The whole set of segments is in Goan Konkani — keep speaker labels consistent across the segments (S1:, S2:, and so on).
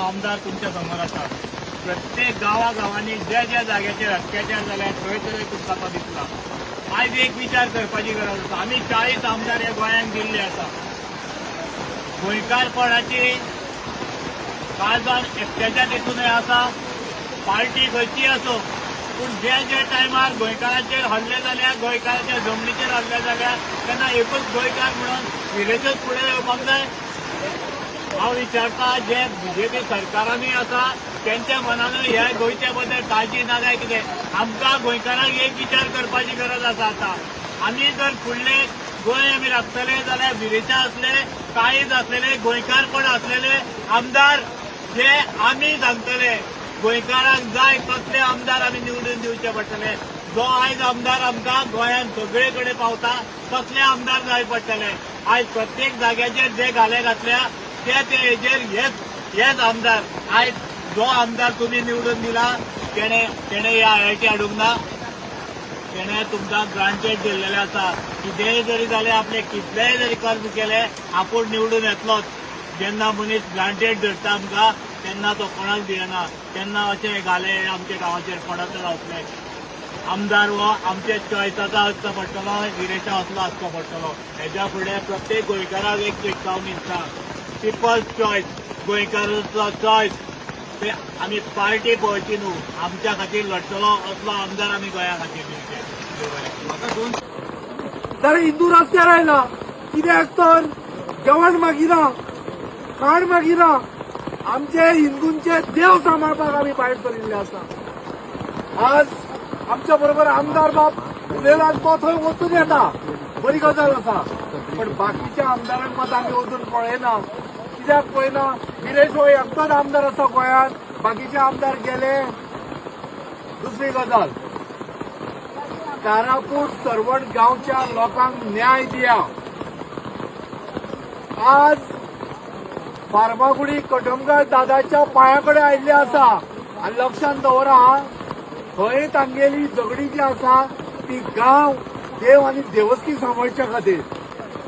S1: आमदार तुमच्या समोर आसा. प्रत्येक गांवागांवांनी ज्या ज्या जाग्याचेर अत्याचार जाल्या थंय थंय तुमकां तो दिसला. आयज एक विचार करपाची गरज आसा. आमी 40 आमदार ह्या गोंयांक दिल्ले आसा. गोंयकारपणाची काळजान एकट्याच्याच हितूनय आसा. पार्टी खंयची आसूं, पूण ज्या ज्या टायमार गोंयकारांचेर हल्ले जाल्या, गोंयकाराच्या जमनीचेर हल्ले जाल्या, तेन्ना एकूच गोंयकार म्हणून विरेशच फुडें येवपाक जाय. हांव विचारता, जे बीजेपी सरकारानूय आसा तेंच्या मनानूय ह्या गोंयच्या बद्दल काळजी ना काय कितें? आमकां गोंयकारांक एक विचार करपाची गरज आसा. आतां आमी जर फुडले गोंय आमी राखतले जाल्यार विरेशा असले काळीज असलेले, गोंयकारपण असलेले आमदार जे आमी सांगतले गोंयकारांक जाय तसले आमदार आमी निवडून दिवचे पडटले. जो आयज आमदार आमकां गोंयांत सगळे कडेन पावता तसले आमदार जाय पडटले. आयज प्रत्येक जाग्याचेर जे घाले घातल्या ते ते हेजेर हेच हेच आमदार. आयज जो आमदार तुमी निवडून दिला तेणे हे आयआयटी हाडूंक ना. तेणे तुमकां ग्रांटेड दिल्लेलें आसा. कितेंय जरी जालें, आपले कितलेय जरी कर्म केले, आपूण निवडून येतलोच. जेन्ना मनीस ग्रांटेड धरता आमकां तेन्ना तो कोणाक दिना. तेन्ना अशे घाले आमच्या गांवाचेर पडत रावतले. आमदार हो आमच्या चॉयसाचो आसचो पडटलो, विरेशा असलो आसचो पडटलो. हेज्या फुडें प्रत्येक गोंयकाराक एक शिटकावणी दिता, पिपल्स चॉयस, गोंयकाराचो चॉयस. ते आमी पार्टी पळोवची न्हू. आमच्या खातीर लढटलो असलो आमदार आमी गोंया खातीर दिवचे.
S2: म्हाका दोन
S3: तर हिंदू रस्त्यार आयला कित्याक तर जेवण मागिना, खाण मागिना, आमचे हिंदूंचे देव सांबाळपाक आमी भायर सरिल्ले आसा. आज आमच्या बरोबर आमदार बाब उलयला, तो थंय वचून येता, बरी गजाल आसा. पण बाकीच्या आमदारांक मात आमी अजून पळयना. कित्याक पळयना? विरेश हो एकटोच आमदार आसा गोंयांत, बाकीचे आमदार गेले. दुसरी गजाल, कारापूर सर्वण गांवच्या लोकांक न्याय दिया. आज फार्मागुडी कटमगाळ दादाच्या पांया कडेन आयिल्ले आसा आनी लक्षांत दवरा, थंय तांगेली झगडी जी आसा ती गांव, देव आनी देवस्की सांबाळच्या खातीर.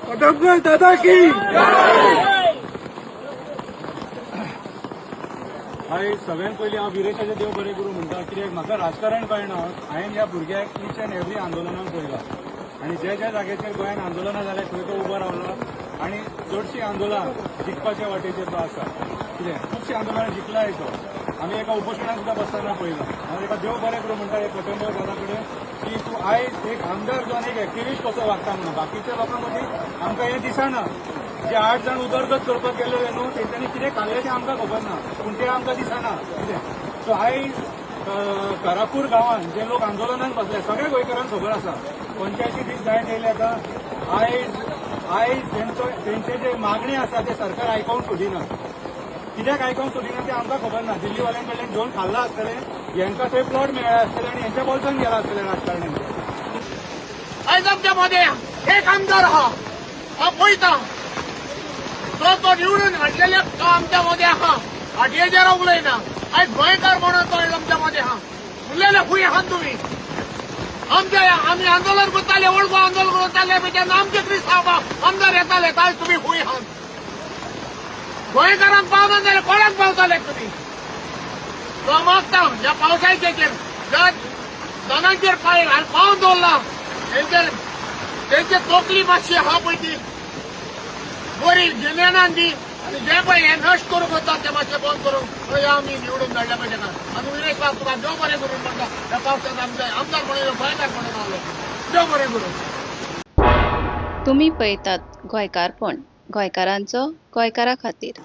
S3: कटमगाळ दादा की
S2: हाय. सगळ्यात पयलीं हांव विरेशाचें देव बरें करूं म्हणटा, कित्याक म्हाका राजकारण कळना. हांवें ह्या भुरग्याक इच अँड एवरी आंदोलनाक पळयला आनी ज्या ज्या जाग्याचेर गोंयांत आंदोलनां जाल्या थंय तो उबो रावला आनी चडशीं आंदोलनां जिखपाच्या वाटेचेर तो आसा. कितें खुबशीं आंदोलनां जिखलाय तो. आमी एका उपोशणाक सुद्दां बसतना पळयला. हांव एका देव बरें करूं म्हणटा हे कटमगाळ दादा कडेन की तूं आयज एक आमदार जावन एक एक्टिविस्ट कसो वागता म्हणून. बाकीच्या लोकां मदीं आमकां हें दिसना. जे 8 जाण उदरगत करपाक गेल्ले न्हू, तेंच्यांनी कितें खाल्लें तें आमकां खबर ना, पूण तें आमकां दिसना कितें. सो आयज कारापूर गांवांत जे लोक आंदोलनाक बसले, सगळ्या गोंयकारांक खबर आसा, 85 दीस जायत येयले आतां. आयज आयज तेंचो तेंचे जे मागणी आसा ते सरकार आयकोंक सोदिना. कित्याक आयकोंक सोदिना तें आमकां खबर ना. दिल्लीवाल्यां कडल्यान घेवन खाल्लां आसतलें, हेंकां थंय प्लॉट मेळ्ळा आसतले आनी हेंच्या बोल्सान गेला आसतलें राजकारण्यांच्या.
S4: आयज आमच्या मध्ये एक आमदार आहा, हांव पळयता तो तो निवडून हाडलेले तो आमच्या मध्ये आहा. हाटयेचेर उलयना. आयज गोंयकार म्हणून तो आयज आमच्या मध्ये आहा. उरलेले खंय आहात तुमी? आमच्या आमी आंदोलन करताले, ओळखो आंदोलन करताले तेन्ना आमचे क्रिस्तांव आमदार येताले. आयज तुमी खंय आहात? गोंयकारांक पावना जाल्यार कोणाक पावताले तुमी? तो मागता ह्या पावसाचेर ज्या दोनांचेर पांय पावन दवरला तेंचेर तेंची तोकली मातशी आहा पळय ती बरी गिन्यानान दी आनी जे पळय हे नश्ट करूंक वता ते मातशें बंद करूंक थंय आमी निवडून धाडल्या पळय ताका. आनी विरेश बाब, तुका देव बरें करून म्हणटा. ह्या पावसांत आमचे आमदार म्हणून, गोंयकार म्हणून आयलो, देव बरें करूं.
S5: तुमी पळयतात गोंयकारपण, गोंयकारांचो गोंयकारा खातीर.